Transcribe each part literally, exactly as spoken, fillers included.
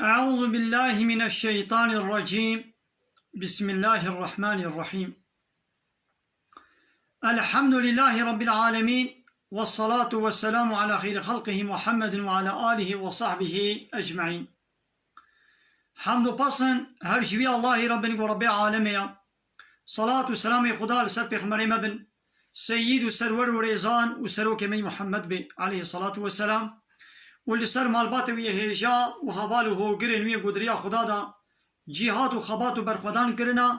أعوذ بالله من الشيطان الرجيم. بسم الله الرحمن الرحيم. الحمد لله رب العالمين. والصلاة والسلام على خير خلقه محمد وعلى آله وصحبه أجمعين. Hamd û pasn her ji wî Allahî Rabbin ku Rabbê alemê ya. Salat û selamê Xuda li ser pêxemberê me bin, seyîd û serwer û rêzan û serokê me yî Muhammed bê, aleyhissalatu vesselam, û li ser malbatê wî yê hêja û heval û hogirên wî yê ku di riya Xuda de cîhad û xebat û berxwedan kirina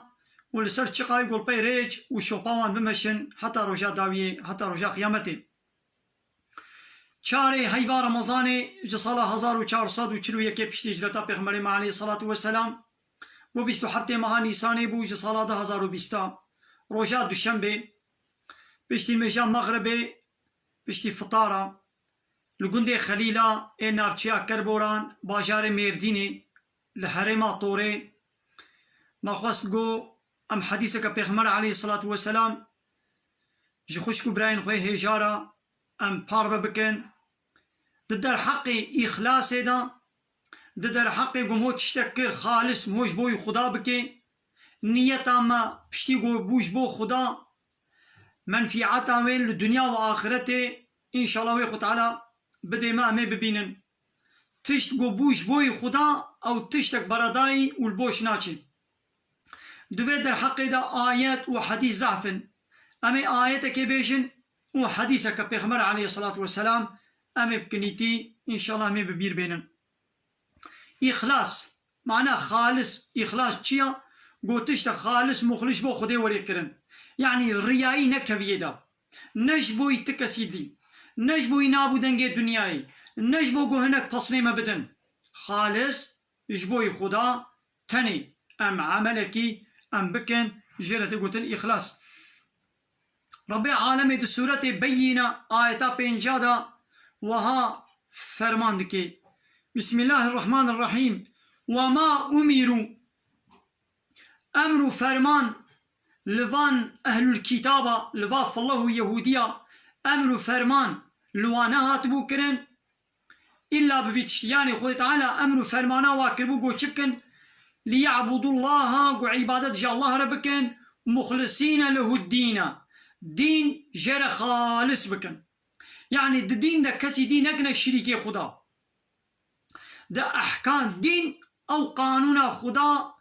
û li ser çiqayê ku li pey rêç û şopa wan bimeşin heta roja dawiyê, heta roja qiyametê. Çarê heyva Remezanê ji sala hezar û çar sed û çil û yekê piştî hicreta Pêxemberê me aleyhissalatu vesselam, ku bîst û heftê meha Nîsanê bû ji sala du hezar û bîst a, roja duşembê, piştî nimêja mexribê, piştî fitara, li gundê Xelîla ê navçeya Kerboran, bajarê Mêrdînê, li herêma Torê, me xwest ku em hedîseke Pêxember aleyhissalatu vesselam ji xwişk û birayên xwe hêja re em parve bikin. Di derheqê îxlasê de, di derheqê ku mo tiştek kir xalis mo ji bo wî Xuda bike, niyeta me piştî ku bû ji bo Xuda, menfîeta wê li dinya û axiretê, înşallah wê Xwe Teala bidê me, em ê bibînin. Tişt ku bû ji bo wî Xuda, ew tiştek beredayî û li boş naçe. Di vê derheqê de ayet û hedîs zehf in. Em ê ayetekê bêjin û hedîseke Pêxember aleyhissalatu vesselam em ê bi kinîtî, înşallah em ê bi bîr bênin. Îxlas, mana xalis, îxlas çi ya? Gotiş de xalis, muxlis bo Xwedê werê kirin. Yanî riyayî nekeviyê de. Ne ji bo wî ti kesî dî. Ne ji bo wî nav û dengê dinyayê. Ne ji bo ku hinek pesnê me bidin. Xalis, ji bo wî Xuda tenê em emelekî em bikin, jê re tê gotin îxlas. Rebbê alemê di sûretê Beyyîne ayeta pênca de wiha ferman dike. Bismillahirrahmanirrahîm. Ve ma umiru. Emr û ferman li van ehlul kîtaba, li va fillah û Yehûdiya, emr û ferman li wan nehatibû kirin. Îlla bi vî tiştî, yanî Xwedê Teala emr û fermana wa kiribû, got çi bikin? Liya'budullaha, got îbadet ji Allah re bikin, muxlisîne lehuddîne, dîn jê re xalis bikin. Yanî di dîn de kesî dî nekine şirîkê Xuda. Di ehkam, dîn ew qanûna Xuda,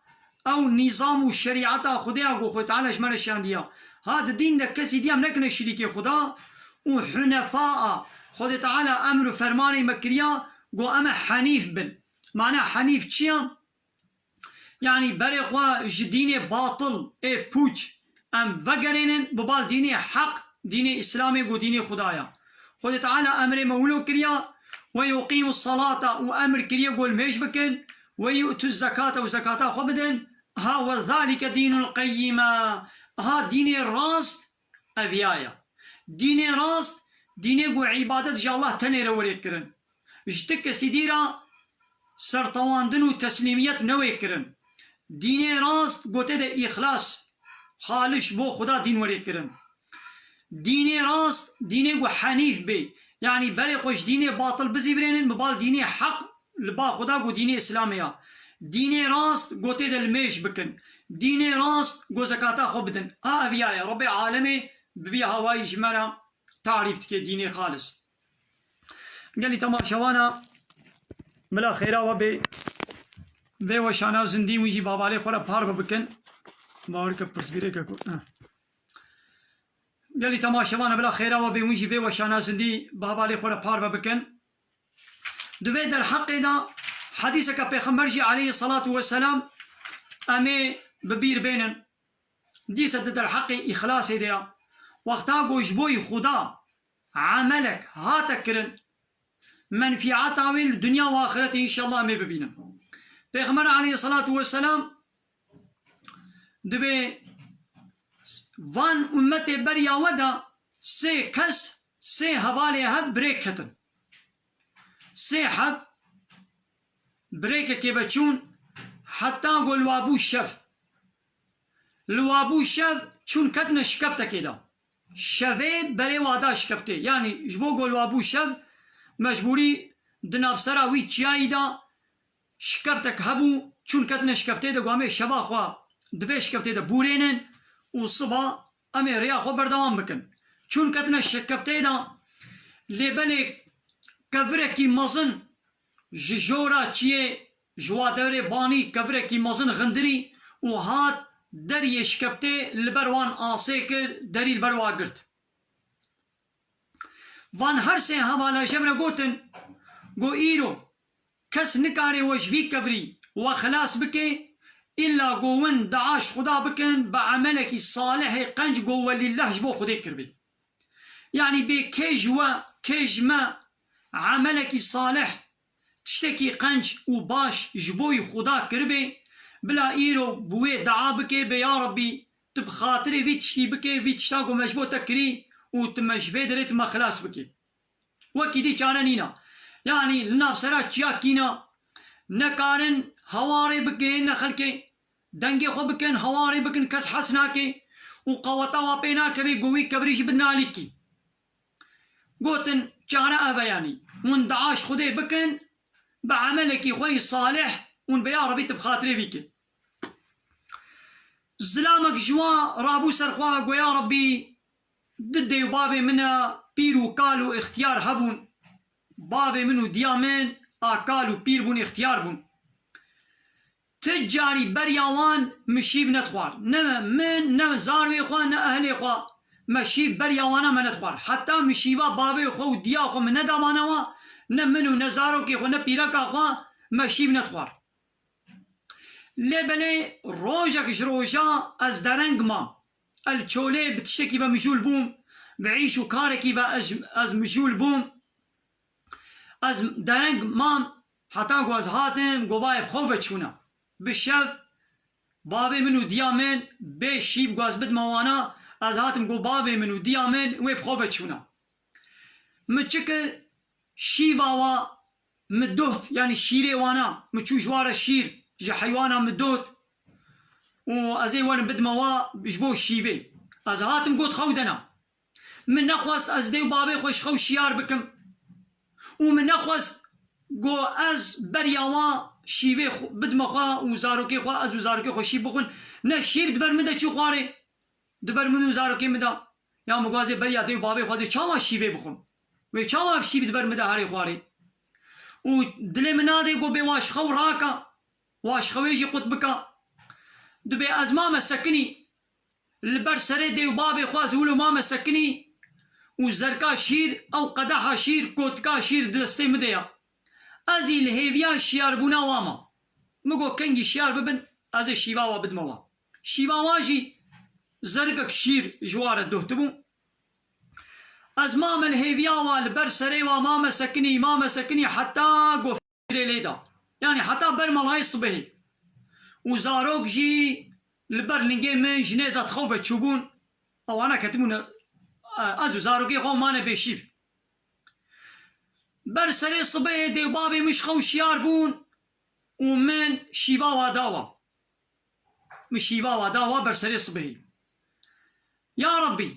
ew nîzam û şerîeta Xwedê ya ku Xwedê Teala ji me re şandiya. Ha di dîn de kesî dî em nekine şirîkê Xuda û hunefa a. Xwedê Teala emr û fermanê me kiriya ku em ê henîf bin. Mana henîf çi ya? Yanî berê xwe ji dînê batil ê pûç em vegerênin, bi bal dînê heq, dînê Îslamê ku dînê Xuda ya. Xwedê Teala emrê me wilo kiriya, "Ve yuqîmus salata", û emr kiriye ku nimêj bikin, "Ve yu'tuz zekata", û zekata xwe bidin. Ha, "Ve zalike dînul qeyyime", ha dînê rast eviya ye. Dînê rast, dînê ku îbadet ji Allah tenê re were kirin. Ji ti kesî dî re sertewandin û teslîmiyet newê kirin. Dînê rast gotê de îxlas, xalis bo Xuda dîn were kirin. Dînê rast, dînê ku henîf bê, yanî berê xwe ji dînê batil bizîvirênin, bi bal dînê heq li ba Xuda ku dînê Îslamê ya. Dînê rast gotê de nimêj bikin. Dînê rast go zekata xwe bidin. A eviya ye. Rebbê alemê bi vî hawayî ji me re tarîf dike dînê xalis. Gelî temaşevana, bila xêra we bê, vê weşana zindî wî jî babalê xwe re parve bikin. Bawer ke pirsgirêke ku, eh. Gelî temaşevana, bila xêra we bê, wî jî vê weşana zindî babalê xwe re parve bikin. Di vê derheqê de hedîseke Pêxember jî aleyhissalatu vesselam em ê bi bîr bênin. Dîse di derheqê îxlasê de ya. Wexta ku ji bo yî Xuda emelek hate kirin, menfîeta wê li dinya û axirete înşallah em ê bibînin. Pêxember aleyhissalatu vesselam dibê van ummetê beriya we de sê kes, sê hevalê hev bi rê ketin. Sê heb bi rêkekê ve çûn, heta ku li wa bû şev. Li wa bû şev, çûn ketine şikeftekê de. Şevê berê wa da şikeftê. Yanî ji bo ku li wa bû şev, mecbûrî di navsera wî çiyayî de şikeftek hebû, çûn ketine şikeftê de, got, "Em ê şeva xwe di vê şikeftê de bûrênin û siba em ê rêya xwe berdewam bikin." Çûn ketine şikeftê de, lê belê kevirekî mezin ji jora çiyê, ji wa derê banî kevirekî mezin xindirî û hat deriyê şikeftê li ber wan asê kir, derî li ber wa girt. Van her sê hevala jev re gotin, got, "Îro kes nikare we ji vî kevirî we xilas bike, îlla got win dua ji Xuda bikin, bi emelekî salihê qenc got welîllah ji bo Xwedê kiribê." Yanî bê kê ji we, kê ji me emelekî salih, tiştekî qenc û baş ji bo yî Xuda kiribê, bila îro bi wê dua bike, bê ya Rabbî, tu bi xatirê vî tiştî bike, vî tişta ku me ji bo te kirî û tu me ji vê derê tu me xilas bike. Wekî dî çare nîna. Yanî li nav sera çiya kîna, nekarin hewarê bikin ne xelkê, dengê xwe bikin, hewarê bikin, kes hes nake û qeweta wa pê nakeve, got wî kevirî jî bidin alîkî. Gotin, çare ev e yanî. Hûn dua ji Xwedê bikin, bi emelekî xwe yî salih, hûn bê ya Rebî tu bi xatirê vî ke. Zilamek ji wan rabû ser xwe, got, "Ya Rebî, di dê û bavê min e, pîr û kal û ixtiyar hebûn. Bavê min û diya min a kal û pîr bûn, ixtiyar bûn. Ti carî beriya wan min şîv nedixwar. Ne min, ne zarokê xwe, ne ehlê xwe. Me şîv beriya wana me nedixwar. Heta min şîva bavê xwe û diya xwe min neda vana wa, ne min û ne zarokê xwe, ne pîreka xwe me şîv nedixwar. Lê belê rojek ji roja ez dereng mam. El çolê bi tiştekî ve mijûl bûm, bi îş û karekî ve ez, ez mijûl bûm. Ez dereng mam, heta ku ez hatim, ku bavê bi xwe ve çûna. Bi şev bavê min û diya min bê şîv ku ez bidime wana, ez hatim ku bavê min û diya min wê bi xwe ve çûna. Min çi kir? Şîva wa min dot, yanî şîrê wana, min çû ji wa re şîr, ji heywana min dot û ez ê werim bidime wa ji bo şîvê. Ez hatim got xew dena. Min nexwest ez dê û bavê xwe ji xew şiyar bikim. Û min nexwest go ez beriya wa şîvê xwe bidime xwe û zarokê xwe, ez û zarokê xwe şîv bixwin. Ne şîv di ber min de çû xwarê. Di ber min û zarokê min de. Ya min go ez ê beriya dê û bavê xwe dê çawa şîvê bixwim? Wê çawa ev şîv di ber min de herê xwarê? Û dilê min nadê go bê wa ji xew raka, wa ji xewê jî qut bika. Dibê ez mame sekinî. Li ber serê dê û bavê xwe ez wilo mame sekinî û zerka şîr, ew qedeha şîr, kotika şîr di destê min de ya. Ez î li hêviya şiyarbûna wa ma. Min got kengî şiyar bibin, ez ê şîva wa bidime wa. Şîva wa jî zergek şîr ji wa re dohtibû. Ez mame li hêviya wa, li ber serê wa mame sekinî, mame sekinî heta go Lê da. Yanî heta ber melayê sibehê. Û zarok jî li ber lingê min ji nêza di xew ve çûbûn. Ewana ketibûn, e, ez û zarokê xwe mane bêşîv. Ber serê sibehê dê û bavê min ji xew şiyar bûn û min şîva wa da wa. Min şîva wa da wa ber serê sibehê. Ya Rabbî,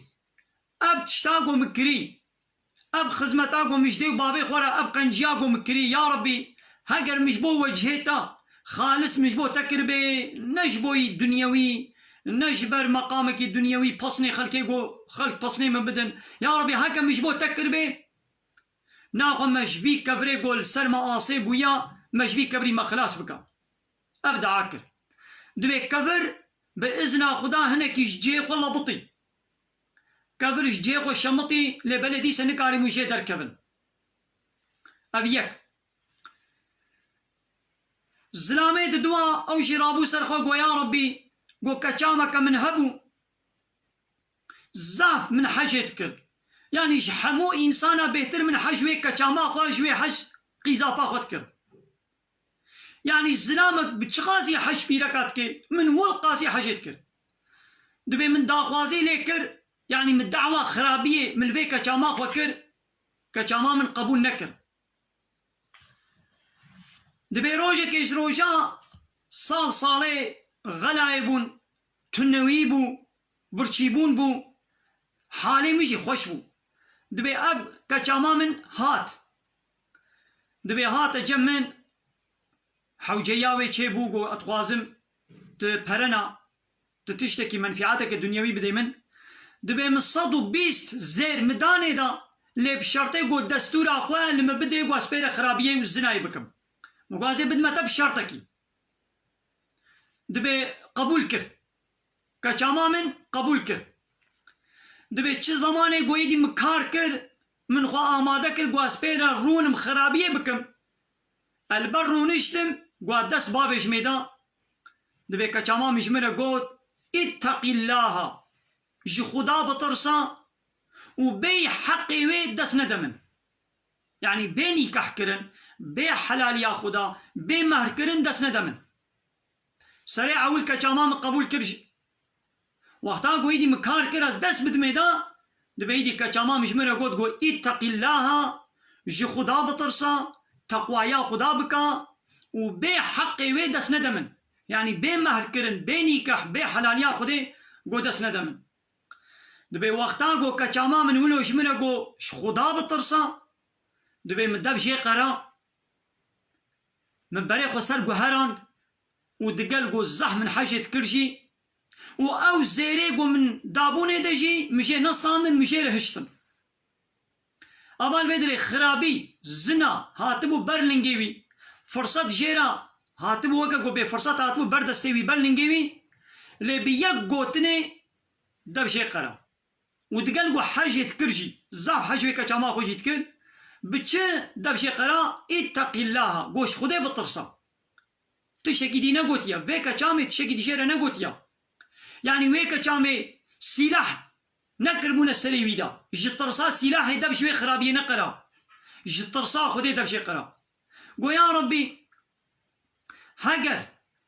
ev tişta ku min kirî, ev xizmeta ku min ji dê û bavê xwe re, ev qenciya ku min kirî, ya Rabbî, heger min ji bo wecihê te xalis min ji bo te kiribê, ne ji bo yî dinyewî, ne ji ber meqamekî dinyewî, pesnê xelkê ku xelk pesnê min bidin. Ya Rabbî, heke min ji bo te kiribê, naxwe me ji vî kevirê ku li ser me asê bûya, me ji vî kevirî me xilas bike. Ev dua kir. Divê kevir bi izna Xuda hinekî ji cihê xwe lebitî. Kevir ji cihê xwe şemitî, lê belê dîse nikarîbû jê derkevin. Ev yek. Zilamê di dua ew jî rabû ser xwe, got, "Ya Rabbî, got, keçameke min hebû, zaf min hejê dikir. Yanî ji hemû însana bêhtir min hej wê keçama xwe, ji wê hej qîzapa xwe dikir." Yanî zilamek bi çiqasî hej pîreka dike, min wil qasî hejê dikir. Dibê min daxwazî lê kir, yanî min dawa xirabiyê min li vê keçama xwe kir, keçama min qebûl nekir. Dibê rojekê ji roja sal salê xelayê bûn, tunewî bû, birçîbûn bû, halê min jî xweş bû. Dibê ev keçama min hat. Dibê hate cem min, hewceya wê çêbû, got, "Ez dixwazim tu perena, tu tiştekî, menfiateke dunyewî bidê min." Dibê min sed û bîst zêr min danê da, lê bi şertê, got, "Destûra xwe li min bidê, got, ez pê re xirabiyê û zinayê bikim." Min got, "Ez ê bidime te bi şertekî." Dibê qebûl kir. Keça ma min qebûl kir. Dibê çi zemanê, got, êdî min kar kir, min xwe amade kir, got, "Ez pê re rûnim xirabiyê bikim." Ez li ber rûniştim, got, "Dest bavê ji min da." Dibê keça ma min ji min re got, "Îtteqîllaha, ji Xuda bitirse û bêyî heqê wê dest nede min." Yanî bê nîkeh kirin, bê helaliya Xuda, bê mehr kirin dest nede min. Serê ewil keça ma min qebûl kir jî. Wexta ku êdî min kar kir, ez dest bidimê da, dibê êdî keça ma min ji min re got, got, "Îtteqîllaha, ji Xuda bitirsa, teqwaya Xuda bika û bê heqê wê dest nede min." Yanî bê mehr kirin, bê nîkeh, bê helaliya Xwedê, got, dest nede min. Dibê wexta ku keça ma min wilo ji min re got, "Ji Xuda bitirsa," dibê min dev jê qera, min berê xwe ser guherand û digel ku zehf min hejê dikir jî û ew zêrê ku min dabûnê de jî min jê nestandin, min jê re hiştin. Ama li vê dirê xirabî, zina hatibû ber lingê wî, firset jê re hatibû, weke ku bê firset hatibû ber destê wî, ber lingê wî, lê bi yek gotinê dev jê qera. Û digel ku hejê dikir jî, zaf hej wê keça ma xwe jî dikir, bi çi dev jê qera, "Îtteqîllaha, got, ji Xwedê bitirse." Tiştekî dî negotiye. Vê keça mê tiştekî dî jê re negotiye. Yanî wê keça mê sîlah nekiribûne serê wî de. Ji tirsa sîlahê dev ji wê xirabiyê neqera. Ji tirsa Xwedê dev jê qera. Got, "Ya Rebbî, heger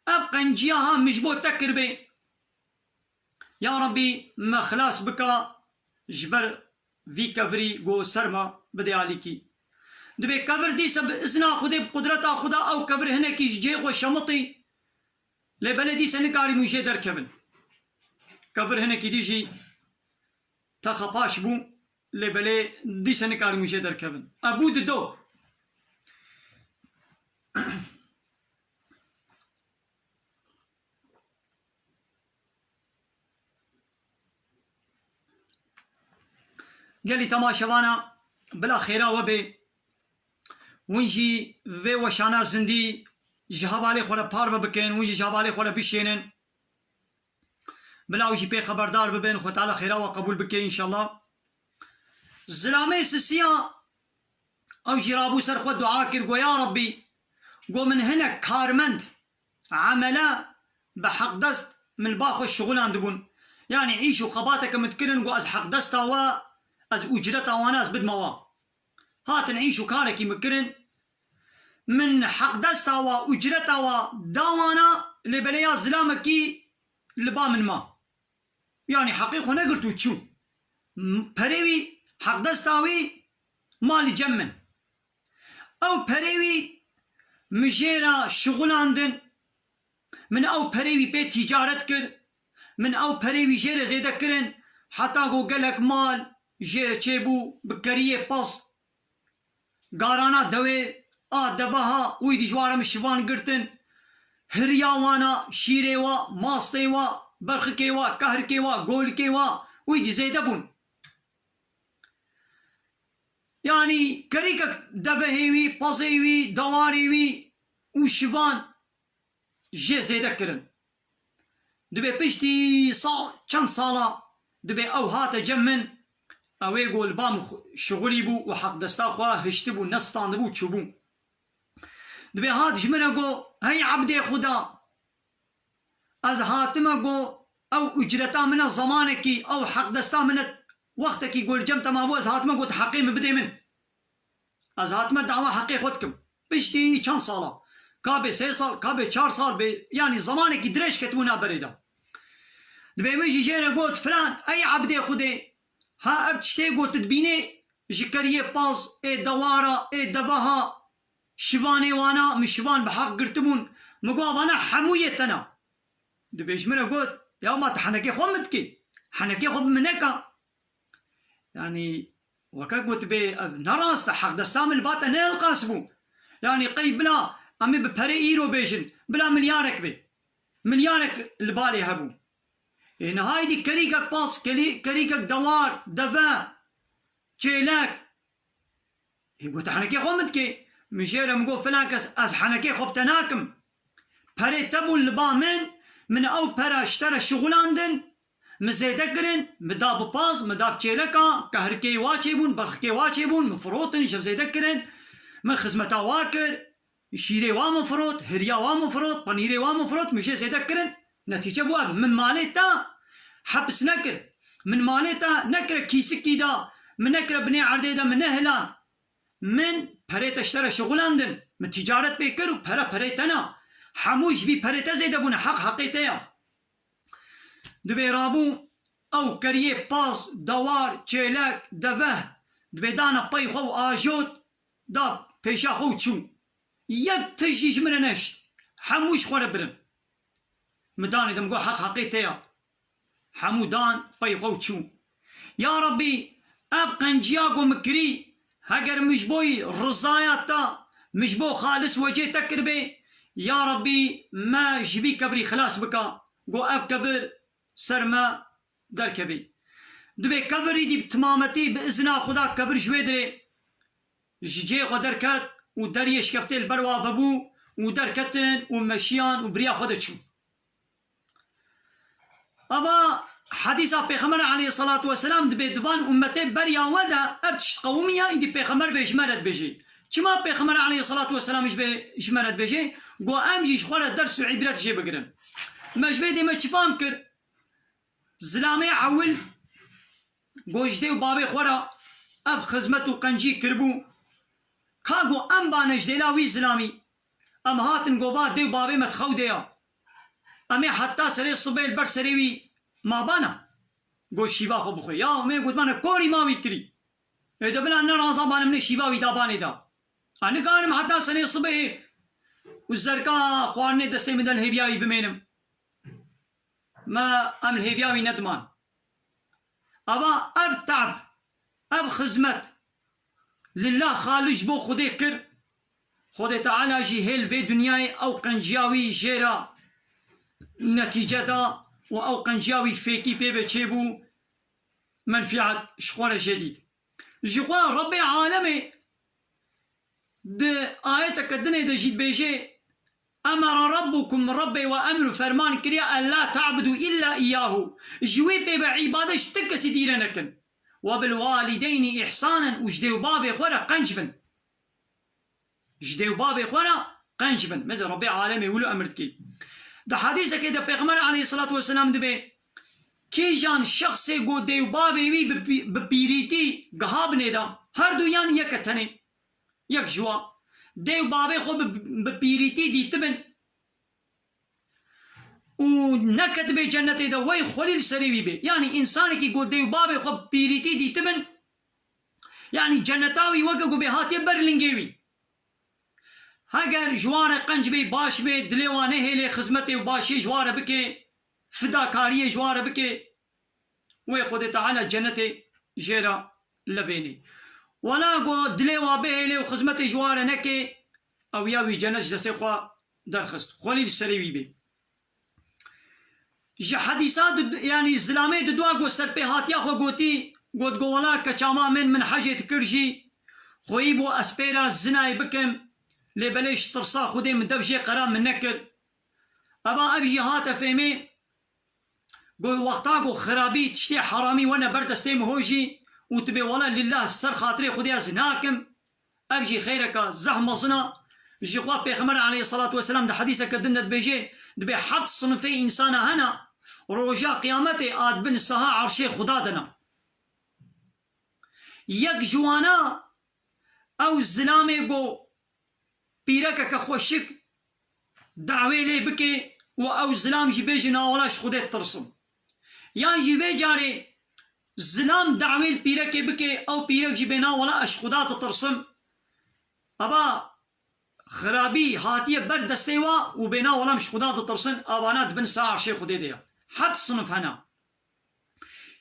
ev qenciya ha min ji bo te kiribê, ya Rebbî, me xilas bika ji ber vî kevirî ku ser me bidê alîkî." Dibê kevir dîse bi izna Xwedê, bi qudreta Xweda, ew kevir hinekî ji cihê xwe şemitî, lê belê dîse nikarîbûn jê derkevin. Kevir hinekî dî jî texa paş bû, lê belê dîse nikarîbûn jê derkevin. Ebû dido. Gelî temaşevana, bila xêra we bê. Hûn jî vê weşana zindî ji hevalê xwe re parve bikin, hûn jî ji hevalê xwe re bişênin. Bila ew jî pê xeberdar bibin, Xwe Teala xêra we qebûl bike înşallah. Zilamê sisiya, ew jî rabû ser xwe dua kir, got, "Ya Rebbî, got min hinek karmend, emele bi heqdest min li ba xwe şixulandibûn. Yanî îş û xebateke min dikirin, got ez heqdesta we, ez ucreta wana ez bidime we." Hatin îş û karekî min kirin, min heqdesta wa, ucreta wa da wana, lê belê ya zilamekî li ba min ma. Yanî heqê xwe negirt û çû. M-, perê wî, heqdesta wî ma li cem min. Ew perê wî min jê re şixulandin, min ew perê wî pê tîcaret kir, min ew perê wî jê re zêde kirin, heta ku gelek mal jê re çêbû, bi keriyê pez. Garana dewê, a deve ha, wî dî ji wa re min şivan girtin. Hiriya wana, şîrê wa, mastê wa, berxikê wa, kehrikê wa, golikê wa, wî dî zêde bûn. Yanî kerîkek devehê wî, pezê wî, dewarê wî û şivan jê zêde kirin. Dibê piştî sa-, çend sala dibê ew hate cem min, ew ê ku li ba min xu-, şixulî bû û heqdesta xwe hiştibû, nestandibû, çûbû. Dibê hat ji min re got, "Hey ebdê Xuda, ez hatime got ew ucreta min e, zemanekî ew heqdesta min e, wextekî got li cem te mabû, ez hatime got heqê min bidê min." Ez hatime dawa heqê xwe dikim. Piştî çend sala, ka bê sê sal, ka bê çar sal bê, yanî zemanekî dirêj ketibû nav berê de. Dibê min jî jê re got, "Filan, ey ebdê Xwedê, ha ev tiştê got tu dibînê, ji keriyê paz, ê dewara, ê deveha, şivanê wana, min şivan bi heq girtibûn, min got, vana hemû yê te ne." Dibê ji min re got, "Ya ma tu henekê xwe min dikî? Henekê xwe bi min neka." Yanî, weke gotibê, ev ne rast e, heqdesta min li ba te ne elqas bû. Yanî, qey bila Em ê bi perê îro bêjin, bila milyarek bê. Milyarek li balê hebû. Ê niha êdî kerîkek pas, kelî-, kerîkek dewar, deve, çêlek. Ê got, "Henekê xwe min dikê." Min jê re min got, "Filan kes, ez henekê xwe bi te nakim. Perê te bûn li ba min, min ew pera ji te re şixulandin, min zêde kirin, min da bi pas, min da bi çêleka, kehrikê wa çêbûn, berxikê wa çêbûn, min firotin, ji zêde kirin, min xizmeta wa kir, şîrê wa min firot, hiriya wa min firot, penîrê wa min firot, min jê zêde kirin." Netîce bû ev, min malê te hepis nekir. Min malê te nekire kîsikî da, min nekire binê erdê de, min nehiland. Min perê te ji te re şixulandin. Min tîcaret pê kir û pere perê te na. Hemû ji bî perê te zêde bûne, heq heqê te ya. Dibê rabû ew keriyê pas, dewar, çêlek, deve, dibê dane pey xwe û ajot, da pêşa xwe û çû. Yek tişt jî ji min re neşt. Hemû ji xwe re birin. Min danê de min got, "Heq heqê te ya." Hemû dan pey xwe û çû. Ya Rabbî, ev qenciya ku min kirî, heger min ji bo rizaya te, min ji bo xalis wecê te kiribê, ya Rabbî, me ji vî kevirî xilas bike. Got, "Ev kevir ser me derkevê." Dibê kevir êdî bi timametî, bi izina Xuda kevir ji wê dirê ji cihê xwe derket û deriyê şikeftê li ber wa vebû û derketin û meşiyan û bi riya xwe de çûn. Ava hedîsa Pêxember aleyhissalatu vesselam dibê di van ummetê beriya we de ev tişt qewimiya, êdî Pêxember bê ji me re dibêjê. Çima Pêxember aleyhissalatu vesselam ji bê, ji me re dibêjê? Got, "Em jî ji xwe re ders û îbret jê bigirin." Me ji vê dê me çi fam kir? Zilamê ewil got, "Ji dê û bavê xwe re ev xizmet û qencî kiribû." Ka got, "Em bane ji dêla wî zilamî. Em hatin got, ba dê û bavê me di xew de ya. Em ê heta serê sibê li ber serê wî mabana." Got, "Şîva xwe bixwe." Ya, em ê got, "Bane korî ma wî kirî. Ê de bila ne raza bane min ê şîva wî da banê da. A nikarim heta serê sibê û zerka xwarinê destê min de li hêviya wî bimênim." Me em li hêviya wî nediman. Ava ev tab, ev xizmet lillah xalis ji bo Xwedê kir. Xwedê Teala jî hêl vê dinyayê ew qenciya wî jê re netîce da û ew qenciya wî fêkî pê ve çêbû, menfîat ji xwe re jê dît. Ji xwe Rebbê alemê di ayeteke dinê de jî dibêje, "Emera Rabbukum", Rebbê we emr û ferman kiriye, "En la ta'budu illa iyyahu." Ji wê pê ve îbadet ji ti kesî dî re nekin. "Ve bil walideyni ihsanen", û ji dê û bavê xwe re qenc bin. Ji dê û bavê xwe re qenc bin. Meze Rebbê alemê wilo emir dikê. Di hedîsekê de Pêxember aleyhissalatu vesselam dibê, kîjan şexsê ku dê û bavê wî bi pî-, bi pîrîtî giha binê de, her du yan yeke tenê, yek ji wa, dê û bavê xwe bi, bi pîrîtî dîtibin, û neketibe cennetê de, wey xwelî li serê wî bê. Yanî însanekî ku dê û bavê xwe bi pîrîtî dîtibin, yanî cenneta wî weke ku bê hatiye ber lingê wî. Heger ji wan re qenc bê, baş bê, dilê wan nehêlê xizmetê û başiyê ji wan re bike, fidakariyê ji wan re bike, wê Xwedê Teala cennetê jê re lebênê. Wela ku dilê wa bihêlê û xizmetê ji wan re neke, ew ya wî cennet ji destê xwe derxist. Xwelî li serê wî bê. Ji hedîsa di, yanî zilamê di dua ku serpêhatiya xwe gotî, got, got, "Wela keça ma min, min hecê dikir jî, xweyî bû ez pê re zinayê bikim, lê belê ji tirsa Xwedê min dev jê qera min nekir." Eva ev jî hate fêmê, got, "Wexta ku xirabî, tiştê heramî wene ber destê min hojî û tu bê wela lillah ser xatirê Xwedê ez nakim." Ev jî xeyreke zeh mezin a. Ji xwe Pêxember aleyhissalatu vesselam di hedîseke din de dibêje, dibê heft sinifê însana hene, roja qiyametê a di bin saha erşê Xuda de ne. Yek ji wana ew zilamê ku pîrekeke xweşik dawê lê bike û ew zilam jî bêje, "Na wela ji Xwedê ditirsim." Yan jî vê carê zilam dawê li pîrekê bike, ew pîrek jî bê, "Na wela ez ji Xuda ditirsim." Eva xirabî hatiye ber destê wa û bê, "Na wela em ji Xuda ditirsin." Avana di bin saha erşê Xwedê de ya. Heft sinif hene.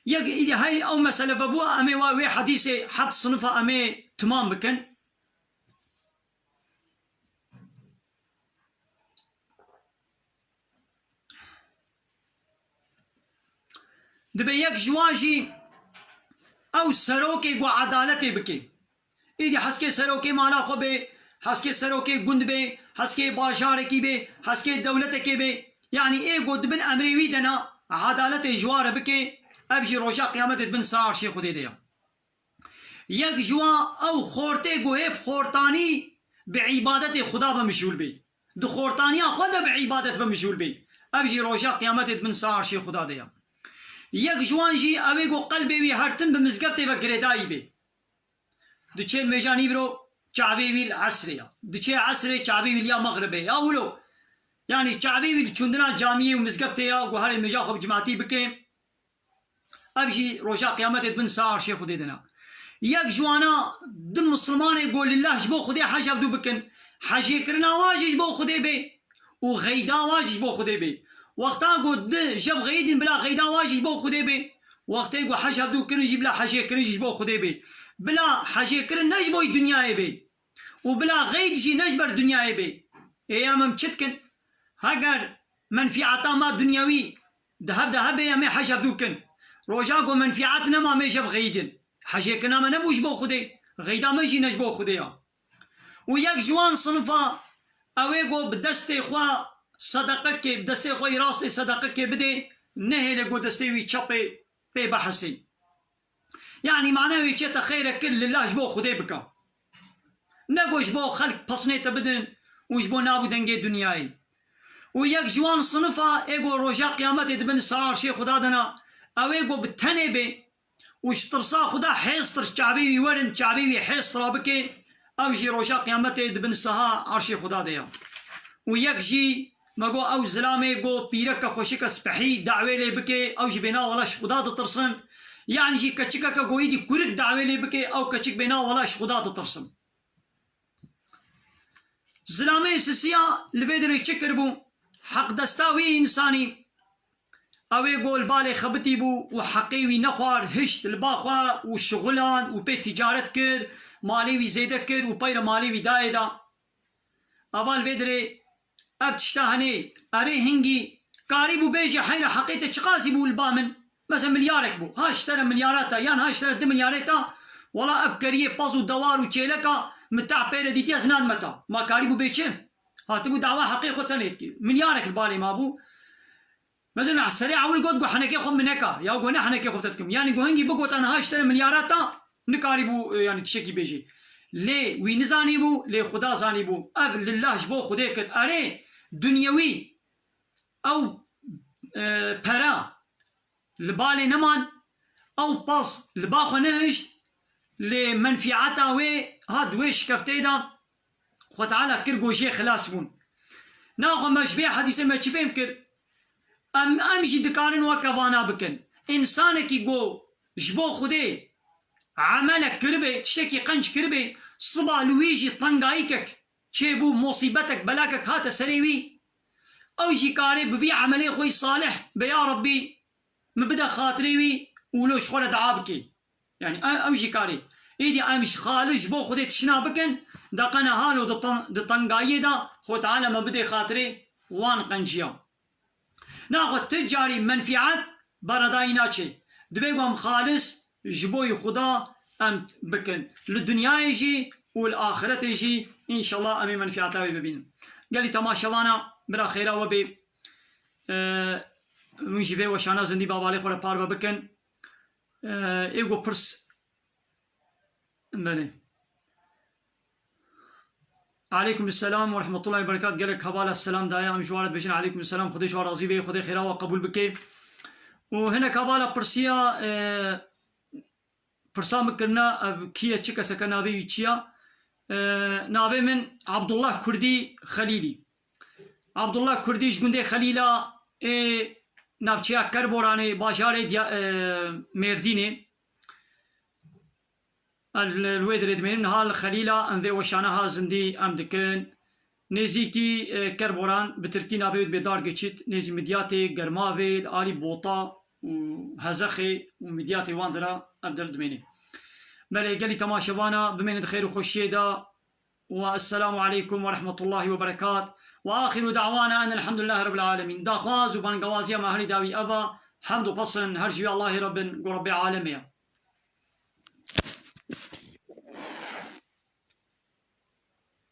Yek îdî hey ew mesele vebû, em ê wa wê hedîsê heft sinifa em ê timam bikin. Dibe yek ji wan jî ew serokê ku edaletê bike. Îdî heskê serokê mala xwe bê, heskê serokê gund bê, heskê bajarekî bê, heskê dewletekê bê. Yanî ê ku di bin emrê wî de ne, edaletê ji wan re bike, ev jî roja qiyametê di bin sira arşê Xwedê de ye. Yek ji wan ew xortê ku hê bi xortanî bi îbadetê Xuda ve mijûl bê. Di xortaniya xwe de bi îbadet ve mijûl bê. Ev jî roja qiyametê di bin sira arşê Xuda de ye. Yek ji wan jî ew ê ku qelbê wî her tim bi mizgeftê ve girêdayî bê. Diçê li mêja nîvro çavê wî li esrê ya. Diçê esrê çavê wî li ya mexribê ya wilo. Yanî çavê wî li çûndina camiyê û mizgeftê ya ku herê mêja xwe bi cimatî bike. Ev jî roja qiyametê di bin sira arşê Xwedê de ne. Yek ji wana du misilmanê ku lillah ji bo Xwedê hej hevdû bikin, hejêkirina wan jî ji bo Xwedê bê û xeyda wan jî ji bo Xwedê bê. Wexta ku du jev xeyidin bila xeyda wan jî ji bo Xwedê bê. Wextê ku hej hevdû kirin jî bila hejêkirin jî ji bo Xwedê bê. Bila hejêkirin ne ji bo dinyayê bê. Û bila xeyd jî ne ji ber dinyayê bê. Ê em em çi dikin? Heger menfîeta me dinyewî di hev de hebe em ê hej hevdû kin. Roja ku menfîet nema em ê jev xeyidin. Hejêkirina me nebû ji bo Xwedê. Xeyda me jî ne ji bo Xwedê ya. Û yek ji wan sinifa ew ê ku bi destê xwe sedeqekê, bi destê xwe yî rastê sedeqekê bidê, nehêle ku destê wî çepê pê bihisê. Yanî mana wê çi te xeyrek kir lillah ji bo Xwedê bike. Ne ku ji bo xelk pesnê te bidin û ji bo nav û dengê dinyayê. Û yek ji wan sinifa ê ku roja qiyametê di bin sira arşê Xuda de ne, ew ê ku bi tenê bê û ji tirsa Xuda hêz tir çavê wî werin, çavê wî hêz tira bike, ew jî roja qiyametê di bin sira arşê Xuda de ye. Û yek jî me got ew zilamê got pîreke xweşike spehî dawê lê bike, ew jî bêna wela ji Xuda ditirsin. Yanî jî keçikeke got îdî kurik dawê lê bike, ew keçik bêna wela ji Xuda ditirsin. Zilamê sisiya li vê derê çi kiribû? Heqdesta wî însanî, ew ê got li balê xebitî bû û heqê wî nexwar, hişt li ba xwe û şixulan û pê tîcaret kir, malê wî zêde kir û peyre malê wî dayê da. Ava li vê derê ev tişta henê, erê hingî karîbû bêje heyra heqê te çiqasî bû li ba min? Mesela milyarek bû. Ha ji te re milyara te, yan ha ji te re du milyarê te, wela ev keriyê pez û dewar û çêleka min te pê re dîtiye zinan me te. Ma karîbû bê çi? Hatibû dawa heqê xwe tenê dikir. Milyarek li balê ma bû. Mesela serê ewil got, got henekê xwe min neka. Ya got ne henekê xwe te dikim. Yanî got hingî bigot, niha ji te re milyara te nikarîbû, e, yanî tiştekî bêjî. Lê wî nizanîbû, lê Xuda zanîbû. Ev lillah ji bo Xwedê kir. Erê, dinyewî, ew, e, pera li balê neman, ew pas li ba xwe nehişt, lê menfîeta wê hat wê şikefteyê de, Xwe Teala kir ku jê xilas bûn. Naxwe me ji vê hedîsê me çi fêm kir? Em, em jî dikarin weke vana bikin. Însanekî ku ji bo Xwedê emelek kiribe, tiştekî qenc kiribe, siba li wî jî tengayîkek çêbû, mosîbetek, belakek hate serê wî, ew jî karê bi vî emelê xwe yî salih be, ya Rebbî, min bide xatirê wî û lo ji xwe re dua bike. Yanî e-, ew jî karê. Êdî em ji xalis ji bo Xwedê tişna bikin, deqene halo di ten-, di tengayiyê de Xwe Teala me bidê xatirê wan qenciya. Naxwe ti carî menfîet beredayî naçe. Divê ku em xalis ji bo yî Xuda em bikin. Li dinyayê jî û li axiretê jî înşallah em ê menfîeta wê bibînin. Gelî temaşevana bira xêra we bê. Ee, hûn jî vê weşana zindî bi hevalê xwe re parve bikin. Ee, ê ku pirs, belê. Aleykum selam ve rahmetullahi ve berekat. Gelek hevala selam daye. Em ji wan re dibêjin aleykum selam. Xwedê ji wan razî be. Xwedê xêra we qebûl bike. Û hinek hevala pirsiya, e, pirsa min kirina, ev kî ye, çi keseke, navê wî çi ya? E, navê min Abdullah Kurdî Xelîlî. Abdullah Kurdî ji gundê Xelîla ê navçeya Kerboranê, bajarê Diya-, e, Mêrdînê. Em li, li wê dirê dimênin. Niha li Xelîla em vê weşana ha zindî em dikin. Nêzîkî, e, Kerboran, bi tirkî navê wê dibê Dargeçit, nêzî Midyatê, Germavê, li alî Bota û Hezexê û Midyatê wan dira em der dimênin. Belê gelî temaşevana bimênin di xêr û xweşiyê de. Wa esselamu aleykum ve rahmetullahi ve berekat. Ve axiru da'wana enelhamdülillahi rabbil alemin. Daxwaz û bangewaziya me herî dawî ev a, Hemd û pesn her ji wî Allahê re bin, ku Rebbê alemê ye.